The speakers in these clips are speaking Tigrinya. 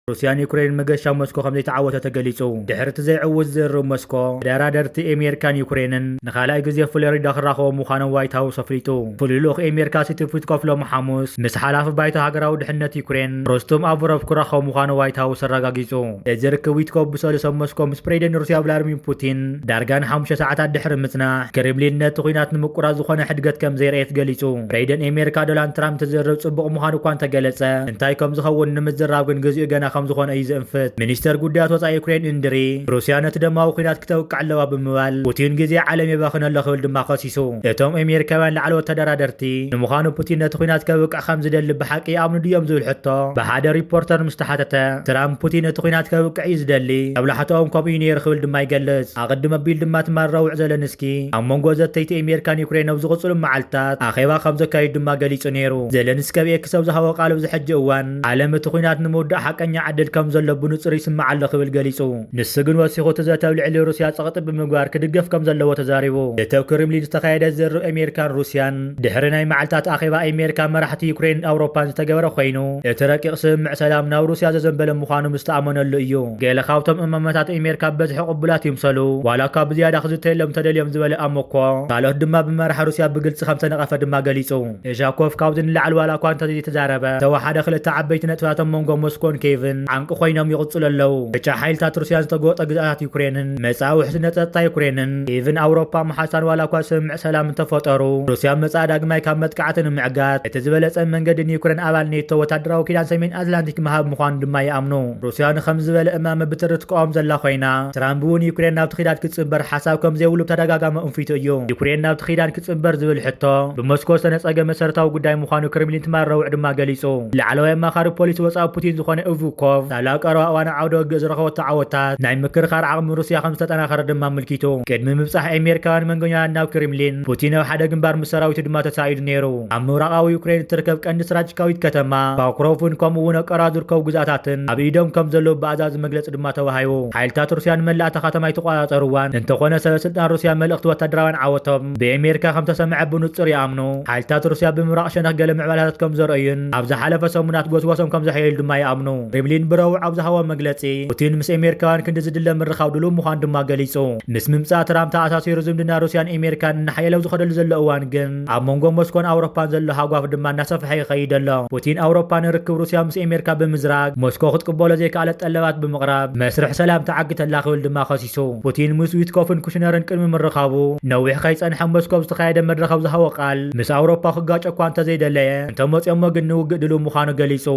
ሩስያን ዩክሬን መገሻ ሞስኮ ከም ዘይተዓወተ ተገሊጹ። ድሕሪ እቲ ዘይዕዉት ዝርርብ ሞስኮ፣ ተደራደርቲ ኣሜሪካን ዩክሬንን ንኻልኣይ ግዜ ፍሎሪዳ ክራኸቡ ምዃኖም ዋይት ሃውስ ኣፍሊጡ። ፍሉይ ልኡኽ ኣሜሪካ ስቲቭ ዊትኮፍ ሎሚ ሓሙስ ምስ ሓላፊ ባይቶ ሃገራዊ ድሕነት ዩክሬን ሮስቶም ኣቭሮቭ ክራኸቡ ምዃኑ ዋይት ሃውስ ኣረጋጊጹ። እዚ ርክብ ዊትኮፍ ብሰሉስ ኣብ ሞስኮ ምስ ፕሬዚደንት ሩስያ ቭላድሚር ፑቲን ዳርጋ ንሓሙሽተ ሰዓታት ድሕሪ ምጽናሕ፣ ክሬምሊን ነቲ ኲናት ንምቁራጽ ዝኾነ ሕድገት ከም ዘይረኣየት ገሊጹ። ፕሬዚደንት ኣሜሪካ ዶናልድ ትራምፕ እቲ ዝርርብ ጽቡቕ ምዃኑ እኳ እንተገለጸ፣ እንታይ ከም ዝኸውን ንምዝራብ ግን ግዜኡ ገና ከም ዝኾነ እዩ ዝእንፍት። ሚኒስተር ጉዳያት ወጻኢ ዩክሬን እንድሪ፣ ሩስያ ነቲ ደማዊ ኲናት ክተውቅዕ ኣለዋ ብምባል፣ ፑቲን ግዜ ዓለም የባኽን ኣሎ ክብል ድማ ከሲሱ። እቶም ኣሜሪካውያን ላዕለዎት ተደራደርቲ፣ ንምዃኑ ፑቲን ነቲ ኲናት ከብቅዕ ከም ዝደሊ ብሓቂ ይኣምኑ ድዮም ዝብል ሕቶ ብሓደ ሪፖርተር ምስ ተሓተተ፣ ትራምፕ ፑቲን እቲ ኲናት ከብቅዕ እዩ ዝደሊ፣ መብላሕትኦም ከምኡ እዩ ነይሩ ክብል ድማ ይገልጽ። ኣቐድም ኣቢሉ ድማ ትማል ረቡዕ ዘለንስኪ ኣብ መንጎ ዘተይቲ ኣሜሪካን ዩክሬን ኣብ ዝቕጽሉ መዓልታት ኣኼባ ከም ዘካይድ ድማ ገሊጹ ነይሩ። ዘለንስኪ ኣብ ኤክስ ኣብ ዝሃቦ ቃል ኣብዚ ሕጂ እዋን ዓለም እቲ ኲናት ንምውዳእ ሓቀኛ ዕድል ከም ዘሎ ብንጹር ይስማዕ ኣሎ ክብል ገሊጹ። ንሱ ግን ወሲኹ እቲ ዘተ ኣብ ልዕሊ ሩስያ ጸቕጢ ብምግባር ክድገፍ ከም ዘለዎ ተዛሪቡ። እቲ ኣብ ክሪምሊን ዝተኻየደ ዝርርብ ኣሜሪካን ሩስያን ድሕሪ ናይ መዓልታት ኣኼባ ኣሜሪካ መራሕቲ ዩክሬንን ኣውሮፓን ዝተገበረ ኮይኑ፣ እቲ ረቂቕ ስምምዕ ሰላም ናብ ሩስያ ዘዘንበለ ምዃኑ ምስ ተኣመነሉ እዩ። ገለ ካብቶም እማመታት ኣሜሪካ ብበዝሒ ቅቡላት ይምሰሉ፣ ዋላ እኳ ብዝያዳ ክዝተየሎም ተደልዮም ዝበለ ኣመኮ፣ ካልኦት ድማ ብመራሒ ሩስያ ብግልጺ ከም ተነቐፈ ድማ ገሊጹ። ኡሻኮቭ ካብዚ ንላዕሊ ዋላ እኳ እንተዘይተዛረበ፣ ዝተወሓደ ክልተ ዓበይቲ ነጥብታት ኣብ መንጎ ሞስኮን ኬቭን ዓንቂ ኮይኖም ይቕጽሉ ኣለዉ። ብጫ ሓይልታት ሩስያን ዝተጎጠ ግዝኣታት ዩክሬንን መጻኢ ውሕስነት ጸጥታ ዩክሬንን ኬቭን ኣውሮፓ ምሓሳን ዋላ እኳ ስምምዕ ሰላም እንተፈጠሩ፣ ሩስያ መጻኢ ዳግማይ ካብ መጥቃዕቲ ንምዕጋት እቲ ዝበለጸ መንገዲ ንዩክሬን ኣባል ኔቶ ወታደራዊ ኪዳን ሰሜን ኣትላንቲክ ምሃብ ምዃኑ ድማ ይኣምኑ። ሩስያ ንኸም ዝበለ እማመ ብትሪ ትቃወም ዘላ ኮይና፣ ትራምፕ እውን ዩክሬን ናብቲ ኪዳን ክትጽንበር ሓሳብ ከም ዘይብሉ ብተደጋጋሚ ኣንፊቱ እዩ። ዩክሬን ናብቲ ኪዳን ክትጽንበር ዝብል ሕቶ ብሞስኮ ዝተነጸገ መሰረታዊ ጉዳይ ምዃኑ ክሪምሊን ትማል ረቡዕ ድማ ገሊጹ። ላዕለዋይ ኣማኻሪ ፖሊሲ ወጻኢ ፑቲን ዝኾነ ኢቭኮቭ፣ ሳላ ቀረባ እዋን ኣብ ዓውደ ውግእ ዝረኸበቶ ዓወታት ናይ ምክርኻር ዓቕሚ ሩስያ ከም ዝተጠናኸረ ድማ ኣመልኪቱ። ቅድሚ ምብጻሕ ኣሜሪካውያን መንገኛውያን ናብ ክሪምሊን፣ ፑቲን ኣብ ሓደ ግንባር ምስ ሰራዊቱ ድማ ተሳኢዱ ነይሩ። ኣብ ምብራቓዊ ዩክሬን እትርከብ ቀንዲ ስትራቴጂካዊት ከተማ ፖክሮቭን ከምኡ እውን ኣብ ቀረባ ዝርከቡ ግዝኣታትን ኣብ ኢዶም ከም ዘለዉ ብኣዛዚ መግለጺ ድማ ተዋሂቡ። ሓይልታት ሩስያ ንመላእ እታ ከተማ ኣይተቆጻጸርዋን፣ እንተኾነ ሰበ ስልጣን ሩስያ መልእኽቲ ወታደራውያን ዓወቶም ብኣሜሪካ ከም ተሰምዐ ብንጹር ይኣምኑ። ሓይልታት ሩስያ ብምብራቕ ሸነኽ ገለ ምዕባለታት ከም ዘርእዩን ኣብ ዝሓለፈ ሰሙናት ጎስጓሶም ከም ዘሐየሉ ድማ ይኣምኑ። ክሬምሊን ብረቡዕ ኣብ ዝሃቦ መግለጺ፣ ፑቲን ምስ ኣሜሪካውያን ክንዲ ዝድለ ምርኻብ ድሉው ምዃኑ ድማ ገሊጹ። ምስ ምምጻእ ትራምፕ ተኣሳሲሩ ዝምድና ሩስያን ኣሜሪካን እናሓየለ ኣብ ዝኸደሉ ዘሎ እዋን ግን፣ ኣብ መንጎ ሞስኮን ኣውሮፓን ዘሎ ሃጓፍ ድማ እናሰፍሐ ይኸይድ ኣሎ። ፑቲን ኣውሮፓ ንርክብ ሩስያ ምስ ኣሜሪካ ብምዝራግ፣ ሞስኮ ክትቅበሎ ዘይከኣለት ጠለባት ብምቕራብ፣ መስርሕ ሰላም ተዓግተላ ክብል ድማ ከሲሱ። ፑቲን ምስ ዊትኮፍን ኩሽነርን ቅድሚ ምርኻቡ፣ ነዊሕ ከይጸንሐ ሞስኮ ኣብ ዝተኻየደ መድረኽ ኣብ ዝሃቦ ቃል፣ ምስ ኣውሮፓ ክጋጨ እኳ እንተዘይደለየ፣ እንተመጽኦሞ ግን ንውግእ ድሉው ምዃኑ ገሊጹ።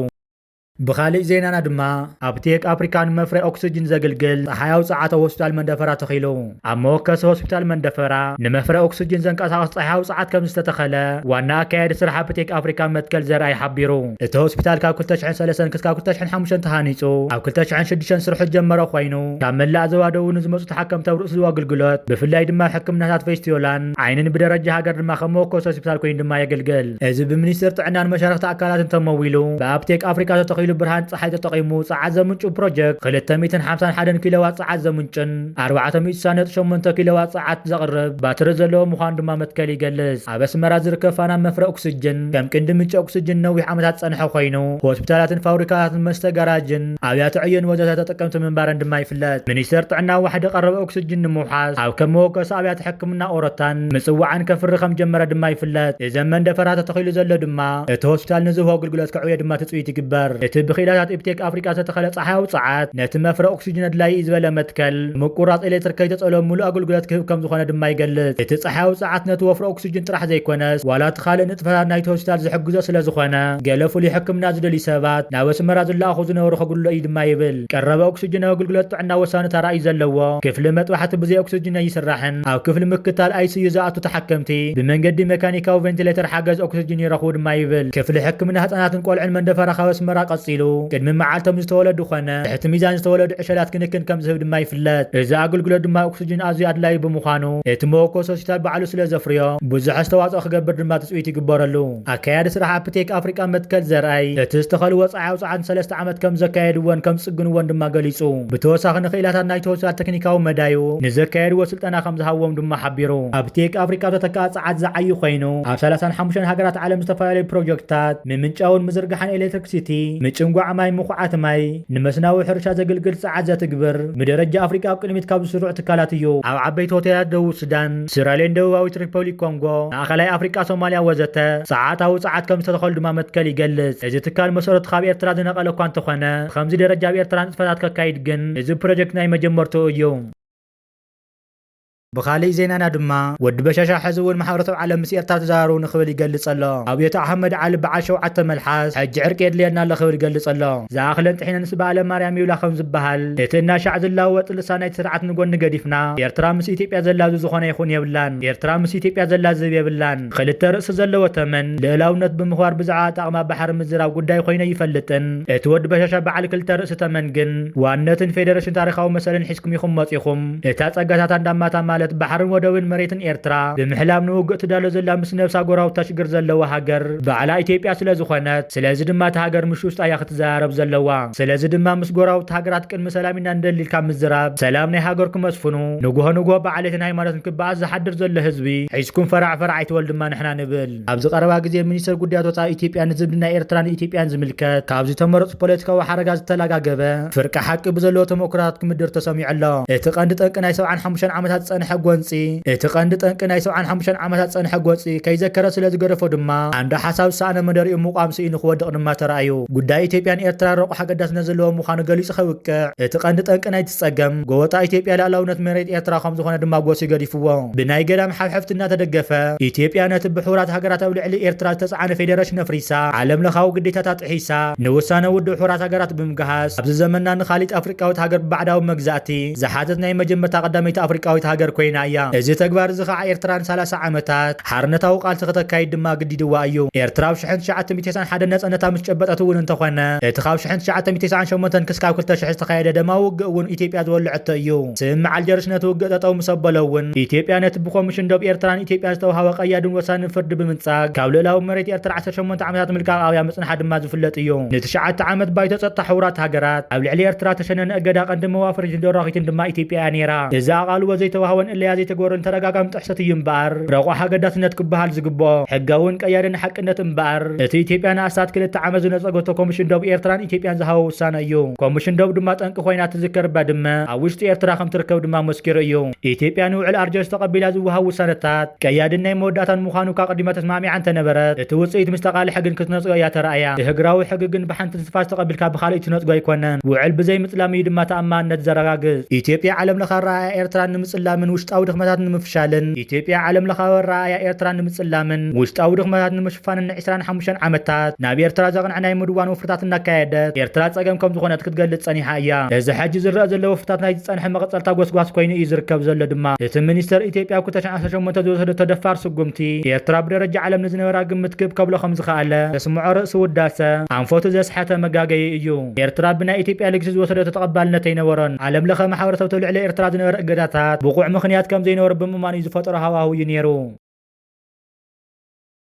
ብኻሊእ ዜናና ድማ፣ ኣብ ቴክ ኣፍሪካ ንመፍረ ኦክስጅን ዘግልግል ጸሓያዊ ጸዓት ኣብ ሆስፒታል መንደፈራ ተኺሉ። ኣብ መወከሲ ሆስፒታል መንደፈራ ንመፍረ ኦክስጅን ዘንቀሳቕስ ጸሓያዊ ጸዓት ከም ዝተተኸለ ዋና ኣካያዲ ስራሕ ኣብ ቴክ ኣፍሪካ መትከል ዘርኣይ ሓቢሩ። እቲ ሆስፒታል ካብ ክልተ ሽሕን ሰለስተን ክሳብ ክልተ ሽሕን ሓሙሽተን ተሃኒጹ ኣብ ክልተ ሽሕን ሽዱሽተን ስርሑ ዝጀመረ ኮይኑ፣ ካብ መላእ ዞባ ደቡብ ንዝመጹ ተሓከምቲ ኣብ ርእሲ ኣገልግሎት፣ ብፍላይ ድማ ሕክምናታት ፌስቲዮላን ዓይንን ብደረጃ ሃገር ድማ ከም መወከሲ ሆስፒታል ኮይኑ ድማ የገልግል። እዚ ብሚኒስትር ጥዕናን መሻርኽቲ ኣካላትን ተመዊሉ፣ ብኣፕቴክ ኣፍሪካ ተተኺሉ ብርሃን ጸሓይ ተጠቒሙ ጸዓት ዘምንጩ ፕሮጀክት፣ ክልተ ሚእትን ሓምሳን ሓደን ኪሎዋት ጸዓት ዘምንጭን ኣርባዕተ ሚእቲ ስሳን ነጥቢ ሸሞንተ ኪሎዋት ጸዓት ዘቕርብ ባትሪ ዘለዎ ምዃኑ ድማ መትከል ይገልጽ። ኣብ ኣስመራ ዝርከብ ፋና መፍረ ኦክስጅን፣ ከም ቅንዲ ምንጪ ኦክስጅን ነዊሕ ዓመታት ዝጸንሐ ኮይኑ፣ ሆስፒታላትን ፋብሪካታትን መስተ ጋራጅን ኣብያተ ዕዮን ወዘተ ተጠቀምቲ ምንባረን ድማ ይፍለጥ። ሚኒስቴር ጥዕና ዋሕዲ ቀረብ ኦክስጅን ንምውሓስ ኣብ ከም መወከሲ ኣብያተ ሕክምና ኦሮታን ምጽዋዕን ከፍሪ ከም ጀመረ ድማ ይፍለጥ። እዘን መንደፈራ ተተኺሉ ዘሎ ድማ እቲ ሆስፒታል ንዝህቦ ኣገልግሎት ከዕብዮ ድማ ትጽቢት ይግበር። እቲ ብክኢላታት ኢፕቴክ ኣፍሪቃ ዝተተኸለ ጸሓያዊ ጸዓት ነቲ መፍረ ኦክስጅን ኣድላዪ እዩ ዝበለ መትከል፣ ምቁራጽ ኤሌክትሪክ ከይተጸሎ ምሉእ ኣገልግሎት ክህብ ከም ዝኾነ ድማ ይገልጽ። እቲ ጸሓያዊ ጸዓት ነቲ ወፍሪ ኦክስጅን ጥራሕ ዘይኮነስ፣ ዋላ እቲ ካልእ ንጥፈታት ናይቲ ሆስፒታል ዝሕግዞ ስለ ዝኾነ፣ ገለ ፍሉይ ሕክምና ዝደልዩ ሰባት ናብ ኣስመራ ዝለኣኹ ዝነበሩ ከጉድሎ እዩ ድማ ይብል። ቀረብ ኦክስጅን ኣብ ኣገልግሎት ጥዕና ወሳኒ ተራ እዩ ዘለዎ። ክፍሊ መጥባሕቲ ብዘይ ኦክስጅን ኣይስራሕን። ኣብ ክፍሊ ምክታል ኣይ ሲ ዩ ዝኣቱ ተሓከምቲ ብመንገዲ መካኒካዊ ቬንቲሌተር ሓገዝ ኦክስጅን ይረኽቡ ድማ ይብል። ክፍሊ ሕክምና ህጻናትን ቆልዑን መንደፈራ ካብ ኣስመራ ቀጺሉ ቅድሚ መዓልቶም ዝተወለዱ ኮነ ትሕቲ ሚዛን ዝተወለዱ ዕሸላት ክንክን ከም ዝህብ ድማ ይፍለጥ። እዚ ኣገልግሎት ድማ ኦክስጅን ኣዝዩ ኣድላዪ ብምዃኑ፣ እቲ መወከሲ ሆስፒታል ባዕሉ ስለ ዘፍርዮ፣ ብዙሕ ኣስተዋጽኦ ክገብር ድማ ትጽቢት ይግበረሉ። ኣካያዲ ስራሕ ኣፕቴክ ኣፍሪቃ መትከል ዘርኣይ፣ እቲ ዝተኸልዎ ጸሓያዊ ጸዓት ንሰለስተ ዓመት ከም ዘካየድዎን ከም ዝጽግንዎን ድማ ገሊጹ። ብተወሳኺ ንክኢላታት ናይቲ ሆስፒታል ቴክኒካዊ መዳዩ ንዘካየድዎ ስልጠና ከም ዝሃብዎም ድማ ሓቢሩ። ኣፕቴክ ኣፍሪቃ ተተካኣ ጸዓት ዝዓዩ ኮይኑ፣ ኣብ ሰላሳን ሓሙሽተን ሃገራት ዓለም ዝተፈላለዩ ፕሮጀክትታት ምምንጫውን ምዝርጋሕን ኤሌክትሪክሲቲ፣ ጭንጓዕ ማይ፣ ምኹዓት ማይ፣ ንመስናዊ ሕርሻ ዘገልግል ጸዓት ዘትግብር፣ ብደረጃ ኣፍሪቃ ኣብ ቅድሚት ካብ ዝስርዑ ትካላት እዩ። ኣብ ዓበይቲ ሆቴላት ደቡብ ሱዳን፣ ስራሌን ደቡባዊት ሪፐብሊክ ኮንጎ፣ ማእኸላይ ኣፍሪቃ፣ ሶማልያ ወዘተ ጸዓታዊ ጸዓት ከም ዝተተኸሉ ድማ መትከል ይገልጽ። እዚ ትካል መሰረቱ ካብ ኤርትራ ዝነቐለ እኳ እንተኾነ፣ ከምዚ ደረጃ ኣብ ኤርትራ ንጥፈታት ከካይድ ግን እዚ ፕሮጀክት ናይ መጀመርትኡ እዩ። ብኻሊእ ዜናና ድማ፣ ወዲ በሻሻ ሕዚ እውን ማሕበረሰብ ዓለም ምስ ኤርትራ ተዘራረቡ ንኽብል ይገልጽ ኣሎ። ኣብዮት ኣሕመድ ዓሊ በዓል ሸውዓተ መልሓስ፣ ሕጂ ዕርቂ የድልየና ኣሎ ክብል ይገልጽ ኣሎ። ዝኣኽለን ጥሒነንስ በዓለ ማርያም ይብላ ከም ዝበሃል፣ እቲ እናሻዕ ዝላወጥ ልሳን ናይቲ ስርዓት ንጎኒ ገዲፍና፣ ኤርትራ ምስ ኢትዮጵያ ዘላዙ ዝኾነ ይኹን የብላን። ኤርትራ ምስ ኢትዮጵያ ዘላዝብ የብላን። ክልተ ርእሲ ዘለዎ ተመን፣ ልእላውነት ብምኽባር ብዛዕባ ኣጣቕማ ባሕሪ ምዝራብ ጉዳይ ኮይነ ይፈልጥን። እቲ ወዲ በሻሻ በዓል ክልተ ርእሲ ተመን ግን፣ ዋንነትን ፌደሬሽን ታሪኻዊ መሰልን ሒዝኩም ኢኹም መጺኹም። እታ ጸጋታት ኣንዳማታ ማለት ባሕርን ወደብን መሬትን ኤርትራ ብምሕላም ንውግእ ትዳሎ ዘላ ምስ ነብሳ ጎራውታ ሽግር ዘለዋ ሃገር ባዕላ ኢትዮጵያ ስለ ዝኾነት፣ ስለዚ ድማ እታ ሃገር ምሽ ውሽጣ እያ ክትዘራረብ ዘለዋ። ስለዚ ድማ ምስ ጎራውታ ሃገራት ቅድሚ ሰላም ኢና ንደሊ ኢልካ ምዝራብ፣ ሰላም ናይ ሃገርኩም ኣስፍኑ። ንጉሆ ንጉሆ ብዓሌትን ሃይማኖትን ክበኣስ ዝሓድር ዘሎ ህዝቢ ሒዝኩም ፈራዕ ፈራዕ ኣይትበል ድማ ንሕና ንብል። ኣብዚ ቀረባ ግዜ ሚኒስተር ጉዳያት ወጻኢ ኢትዮጵያ ንዝምድና ኤርትራን ኢትዮጵያን ዝምልከት ካብ ዝተመረጹ ፖለቲካዊ ሓረጋት ዝተላጋገበ ፍርቂ ሓቂ ብዘለዎ ተመኩሮታት ክምድር ተሰሚዑ ኣሎ። እቲ ቀንዲ ጠንቂ ናይ ሰብዓን ሓሙሽተን ዓመታት ዝጸንሐ ጎንጺ፣ እቲ ቀንዲ ጠንቂ ናይ ሰብዓን ሓሙሽተን ዓመታት ዝጸንሐ ጎንጺ ከይዘከረ ስለ ዝገደፎ ድማ ኣንዶ ሓሳብ ዝሰኣነ መደሪኡ ምቋም ስኢኑ ክወድቕ ድማ ተራእዩ። ጉዳይ ኢትዮጵያን ኤርትራን ረቑሕ ኣገዳስነት ዘለዎ ምዃኑ ገሊጹ ከብቅዕ፣ እቲ ቀንዲ ጠንቂ ናይቲ ጸገም ጎበጣ ኢትዮጵያ ልኣላውነት መሬት ኤርትራ ከም ዝኾነ ድማ ጎሲ ገዲፍዎ። ብናይ ገዳም ሓብሐብቲ እናተደገፈ ኢትዮጵያ ነቲ ብሕቡራት ሃገራት ኣብ ልዕሊ ኤርትራ ዝተጻዕነ ፌደሬሽን ኣፍሪሳ፣ ዓለም ለኻዊ ግዴታታት ጥሒሳ፣ ንውሳነ ውድብ ሕቡራት ሃገራት ብምግሃስ፣ ኣብዚ ዘመንና ንኻሊት ኣፍሪቃዊት ሃገር ብባዕዳዊ መግዛእቲ ዝሓዘት ናይ መጀመርታ ቀዳመይቲ ኣፍሪቃዊት ሃገር ኮይና እያ። እዚ ተግባር እዚ ኸዓ ኤርትራ ንሰላሳ ዓመታት ሓርነታዊ ቃልሲ ከተካይድ ድማ ኣግዲድዋ እዩ። ኤርትራ ኣብ ሽሕን ትሽዓተ ሚእትን ተስዓን ሓደን ነጻነታ ምስ ጨበጠት እውን እንተኾነ፣ እቲ ካብ ሽሕን ትሽዓተ ሚእትን ተስዓን ሸሞንተን ክስካብ ክልተ ሽሕ ዝተኻየደ ደማዊ ውግእ እውን ኢትዮጵያ ዝወለዐቶ እዩ። ስምምዕ ኣልጀርስ ነቲ ውግእ ጠጠው ምስ ኣበሎ እውን፣ ኢትዮጵያ ነቲ ብኮሚሽን ዶብ ኤርትራን ኢትዮጵያን ዝተውሃበ ቀያድን ወሳንን ፍርዲ ብምንጻግ፣ ካብ ልእላዊ መሬት ኤርትራ ዓሰርተ ሸሞንተ ዓመታት ምልቃቕ ኣብያ ምጽንሓ ድማ ዝፍለጥ እዩ። ንትሽዓተ ዓመት ባይቶ ጸጥታ ሕቡራት ሃገራት ኣብ ልዕሊ ኤርትራ ተሸነነ እገዳ ቀንዲ መዋፈሪትን ደራኺትን ድማ ኢትዮጵያ እያ ነይራ። እዚ ኣቓልቦ ዘይተዋህቦን እለያ ዘይተገበረሉን ተደጋጋሚ ጥሕሰት እዩ እምበኣር፣ ረቑሕ ኣገዳስነት ክበሃል ዝግብኦ ሕጋውን ቀያድን ሓቅነት እምበኣር፣ እቲ ኢትዮጵያ ንኣስታት ክልተ ዓመት ዝነጸገቶ ኮሚሽን ዶብ ኤርትራን ኢትዮጵያን ዝሃቦ ውሳነ እዩ። ኮሚሽን ዶብ ድማ ጠንቂ ኮይና እትዝከር ባድመ ኣብ ውሽጢ ኤርትራ ከም ትርከብ ድማ መስኪሩ እዩ። ኢትዮጵያ ንውዕል ኣልጀርስ ተቐቢላ ዝወሃብ ውሳነታት ቀያድን ናይ መወዳእታን ምዃኑ ካብ ቀዲማ ተስማሚዓ እንተነበረት፣ እቲ ውጽኢት ምስ ተቓልሐ ግን ክትነጽጎ እያ ተራእያ። እቲ ህግራዊ ሕጊ ግን ብሓንቲ ትንፋስ ተቐቢልካ ብኻልእ ትነጽጎ ኣይኮነን። ውዕል ብዘይ ምጽላም እዩ ድማ ተኣማንነት ዘረጋግጽ። ኢትዮጵያ ዓለም ለኸ ኣረኣእያ ኤርትራ ንምጽላምን ውሽጣዊ ድኽመታት ንምፍሻልን፣ ኢትዮጵያ ዓለም ለኻዊ ኣረኣእያ ኤርትራ ንምጽላምን ውሽጣዊ ድኽመታት ንምሽፋንን ንዕስራን ሓሙሽተን ዓመታት ናብ ኤርትራ ዘቕንዐ ናይ ምድዋን ወፍርታት እናካየደት፣ ኤርትራ ጸገም ከም ዝኾነት ክትገልጽ ጸኒሓ እያ። እዚ ሕጂ ዝረኣ ዘሎ ወፍርታት ናይ ዝጸንሐ መቐጸልታ ጎስጓስ ኮይኑ እዩ ዝርከብ ዘሎ ድማ። እቲ ሚኒስተር ኢትዮጵያ ኣብ ክልተ ሽሕን ዓሰርተ ሸሞንተ ዝወሰደቶ ደፋር ስጉምቲ፣ ኤርትራ ብደረጃ ዓለም ንዝነበራ ግምት ክብ ከብሎ ከም ዝኸኣለ ዘስምዖ ርእሲ ውዳሰ ኣንፈቱ ዘስሐተ መጋገዪ እዩ። ኤርትራ ብናይ ኢትዮጵያ ልግሲ ዝወሰደቶ ተቐባልነት ኣይነበሮን። ዓለም ለኸ ማሕበረሰብ ኣብ ልዕሊ ኤርትራ ዝነበረ እገዳታት ብቑዕ ምኽንያት ከም ዘይነበሮ ብምእማን እዩ ዝፈጠሮ ሃዋህው እዩ ነይሩ።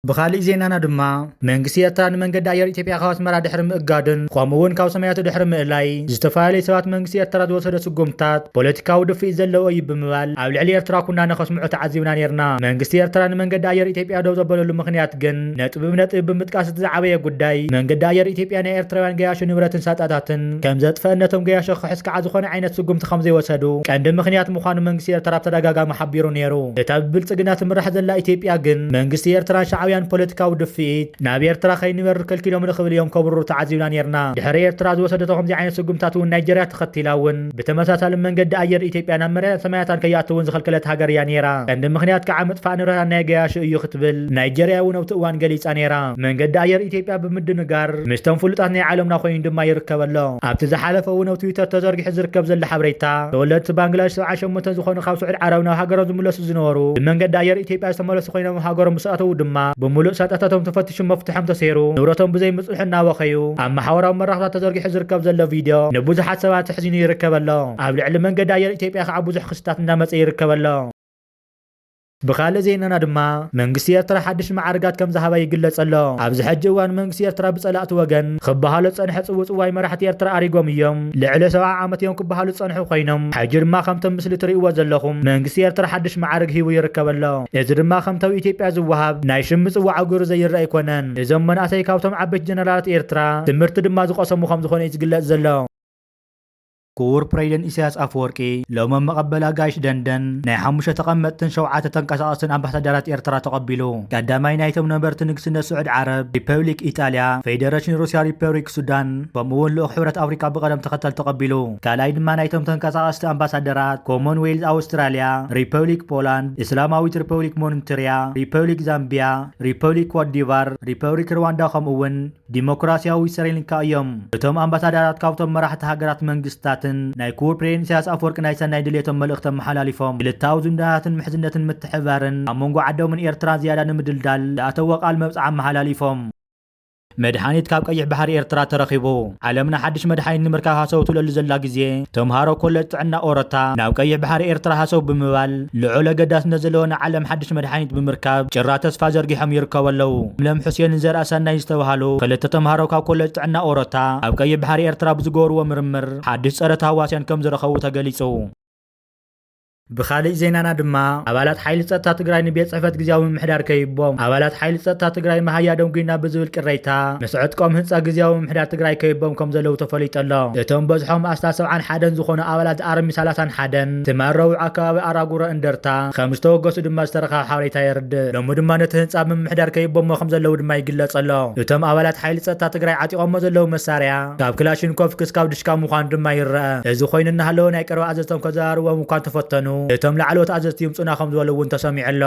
ብኻሊእ ዜናና ድማ፣ መንግስቲ ኤርትራ ንመንገዲ ኣየር ኢትዮጵያ ካብ ኣስመራ ድሕሪ ምእጋዱን ከምኡ እውን ካብ ሰማያቱ ድሕሪ ምእላይ፣ ዝተፈላለዩ ሰባት መንግስቲ ኤርትራ ዝወሰዶ ስጉምትታት ፖለቲካዊ ድፍኢት ዘለዎ እዩ ብምባል ኣብ ልዕሊ ኤርትራ ኩናነ ከስምዑ ተዓዚብና ነይርና። መንግስቲ ኤርትራ ንመንገዲ ኣየር ኢትዮጵያ ደው ዘበለሉ ምኽንያት ግን ነጥቢ ብነጥቢ ብምጥቃስ እቲ ዝዓበየ ጉዳይ መንገዲ ኣየር ኢትዮጵያ ናይ ኤርትራውያን ገያሾ ንብረትን ሳጣታትን ከም ዘጥፈአ ነቶም ገያሾ ክሕዝ ከዓ ዝኾነ ዓይነት ስጉምቲ ከም ዘይወሰዱ ቀንዲ ምኽንያት ምዃኑ መንግስቲ ኤርትራ ብተደጋጋሚ ሓቢሩ ነይሩ። እታ ብብልጽግና ትምራሕ ዘላ ኢትዮጵያ ግን መንግስቲ ኤርትራን ሻዕብያን ፖለቲካዊ ድፍኢት ናብ ኤርትራ ከይንበርር ከልኪሎም ንኽብል እዮም ከብርሩ ተዓዚብና ነይርና። ድሕሪ ኤርትራ ዝወሰደቶ ከምዚ ዓይነት ስጉምታት እውን ናይጀርያ ተኸቲላ እውን ብተመሳሳሊ መንገዲ ኣየር ኢትዮጵያ ናብ መሬት ሰማያታን ከይኣቱ እውን ዝኸልከለት ሃገር እያ ነይራ። ቀንዲ ምኽንያት ከዓ ምጥፋእ ንብረታት ናይ ገያሹ እዩ ክትብል ናይጀርያ እውን ኣብቲ እዋን ገሊጻ ነይራ። መንገዲ ኣየር ኢትዮጵያ ብምድንጋር ምስቶም ፍሉጣት ናይ ዓለምና ኮይኑ ድማ ይርከብ ኣሎ። ኣብቲ ዝሓለፈ እውን ኣብ ትዊተር ተዘርጊሑ ዝርከብ ዘሎ ሓበሬታ፣ ተወለድቲ ባንግላሽ ሰብዓ ሸሞንተ ዝኾኑ ካብ ስዑድ ዓረብ ናብ ሃገሮም ዝምለሱ ዝነበሩ ብመንገዲ ኣየር ኢትዮጵያ ዝተመለሱ ኮይኖም፣ ኣብ ሃገሮም ምስ ኣተዉ ድማ ብምሉእ ሳጣታቶም ተፈቲሹ መፍትሖም ተሰይሩ ንብረቶም ብዘይ ምጽንሑ እናበኸዩ ኣብ ማሕበራዊ መራኸብታት ተዘርጊሑ ዝርከብ ዘሎ ቪድዮ ንብዙሓት ሰባት ኣሕዚኑ ይርከብ ኣሎ። ኣብ ልዕሊ መንገዲ ኣየር ኢትዮጵያ ከዓ ብዙሕ ክስታት እናመጸ ይርከብ ኣሎ። ብኻልእ ዜናና ድማ መንግስቲ ኤርትራ ሓድሽ መዓርጋት ከም ዝሃባ ይግለጽ ኣሎ። ኣብዚ ሕጂ እዋን መንግስቲ ኤርትራ ብጸላእቲ ወገን ክበሃሎ ዝጸንሐ ጽውጽዋይ መራሕቲ ኤርትራ ኣሪጎም እዮም። ልዕሊ ሰብዓ ዓመት እዮም ክበሃሉ ዝጸንሑ ኮይኖም፣ ሕጂ ድማ ከምቶም ምስሊ ትርእይዎ ዘለኹም መንግስቲ ኤርትራ ሓድሽ መዓርግ ሂቡ ይርከብ ኣሎ። እዚ ድማ ከምተው ኢትዮጵያ ዝወሃብ ናይ ሽም ምጽዋዕ ኣጉሩ ዘይረአ ኣይኮነን። እዞም መናእሰይ ካብቶም ዓበይቲ ጀነራላት ኤርትራ ትምህርቲ ድማ ዝቐሰሙ ከም ዝኾነ እዩ ዝግለጽ ዘሎ። ክቡር ፕሬዚደንት ኢሳያስ ኣፈወርቂ ሎም ኣብ መቐበል ኣጋይሽ ደንደን ናይ ሓሙሽተ ተቐመጥትን ሸውዓተ ተንቀሳቐስትን ኣምባሳደራት ኤርትራ ተቐቢሉ። ቀዳማይ ናይቶም ነበርቲ ንግስነት ስዑድ ዓረብ፣ ሪፐብሊክ ኢጣልያ፣ ፌደሬሽን ሩስያ፣ ሪፐብሊክ ሱዳን፣ ከምኡ እውን ልኡኽ ሕብረት ኣፍሪካ ብቐደም ተኸተል ተቐቢሉ። ካልኣይ ድማ ናይቶም ተንቀሳቐስቲ ኣምባሳደራት ኮመንዌልዝ ኣውስትራልያ፣ ሪፐብሊክ ፖላንድ፣ እስላማዊት ሪፐብሊክ ሞኒትርያ፣ ሪፐብሊክ ዛምቢያ፣ ሪፐብሊክ ኮትዲቫር፣ ሪፐብሊክ ሩዋንዳ ከምኡ እውን ዲሞክራሲያዊ ስሪላንካ እዮም። እቶም ኣምባሳደራት ካብቶም መራሕቲ ሃገራት መንግስታትን ናይ ክቡር ፕሬዚደንት ኢሳያስ ኣፈወርቂ ናይ ሰናይ ድሌቶም መልእኽቲ ኣመሓላሊፎም። ክልተኣዊ ዝምድናታትን ምሕዝነትን ምትሕብባርን ኣብ መንጎ ዓዶምን ኤርትራን ዝያዳ ንምድልዳል ዝኣተዎ ቃል መብጽዓ ኣመሓላሊፎም። መድሓኒት ካብ ቀይሕ ባሕሪ ኤርትራ ተረኺቡ። ዓለምና ሓድሽ መድሓኒት ንምርካብ ሃሰው ትብለሉ ዘላ ግዜ፣ ተምሃሮ ኮለጅ ጥዕና ኦሮታ ናብ ቀይሕ ባሕሪ ኤርትራ ሃሰው ብምባል ልዑል ኣገዳስነት ዘለዎ ንዓለም ሓድሽ መድሓኒት ብምርካብ ጭራ ተስፋ ዘርጊሖም ይርከቡ ኣለዉ። ለምለም ሑሴንን ዘርኣሰናይ ዝተባሃሉ ክልተ ተምሃሮ ካብ ኮለጅ ጥዕና ኦሮታ ኣብ ቀይሕ ባሕሪ ኤርትራ ብዝገበርዎ ምርምር ሓድሽ ጸረ ተህዋስያን ከም ዝረኸቡ ተገሊጹ። ብኻልእ ዜናና ድማ ኣባላት ሓይሊ ጸጥታ ትግራይ ንቤት ጽሕፈት ግዝያዊ ምምሕዳር ከይቦም። ኣባላት ሓይሊ ጸጥታ ትግራይ መሃያ ደንጉይና ብዝብል ቅሬታ ምስ ዕጥቆም ህንጻ ግዝያዊ ምምሕዳር ትግራይ ከይቦም ከም ዘለዉ ተፈሊጡ ኣሎ። እቶም በዝሖም ኣስታት ሰብዓን ሓደን ዝኾኑ ኣባላት ኣርሚ ሰላሳን ሓደን ትማል ረቡዕ ኣከባቢ ኣራጉረ እንደርታ ከም ዝተወገሱ ድማ ዝተረኸበ ሓበሬታ የርድእ። ሎሚ ድማ ነቲ ህንጻ ምምሕዳር ከይቦሞ ከም ዘለዉ ድማ ይግለጽ ኣሎ። እቶም ኣባላት ሓይሊ ጸጥታ ትግራይ ዓጢቖሞ ዘለዉ መሳርያ ካብ ክላሽንኮቭ ክስካብ ድሽካ ምዃኑ ድማ ይረአ። እዚ ኮይኑ እናሃለወ ናይ ቀረባ ኣዘዝቶም ከዘራርቦም እኳ እንተፈተኑ፣ እቶም ላዕለዎት ኣዘዝቲ ይምጹና ከም ዝበሉ እውን ተሰሚዑ ኣሎ።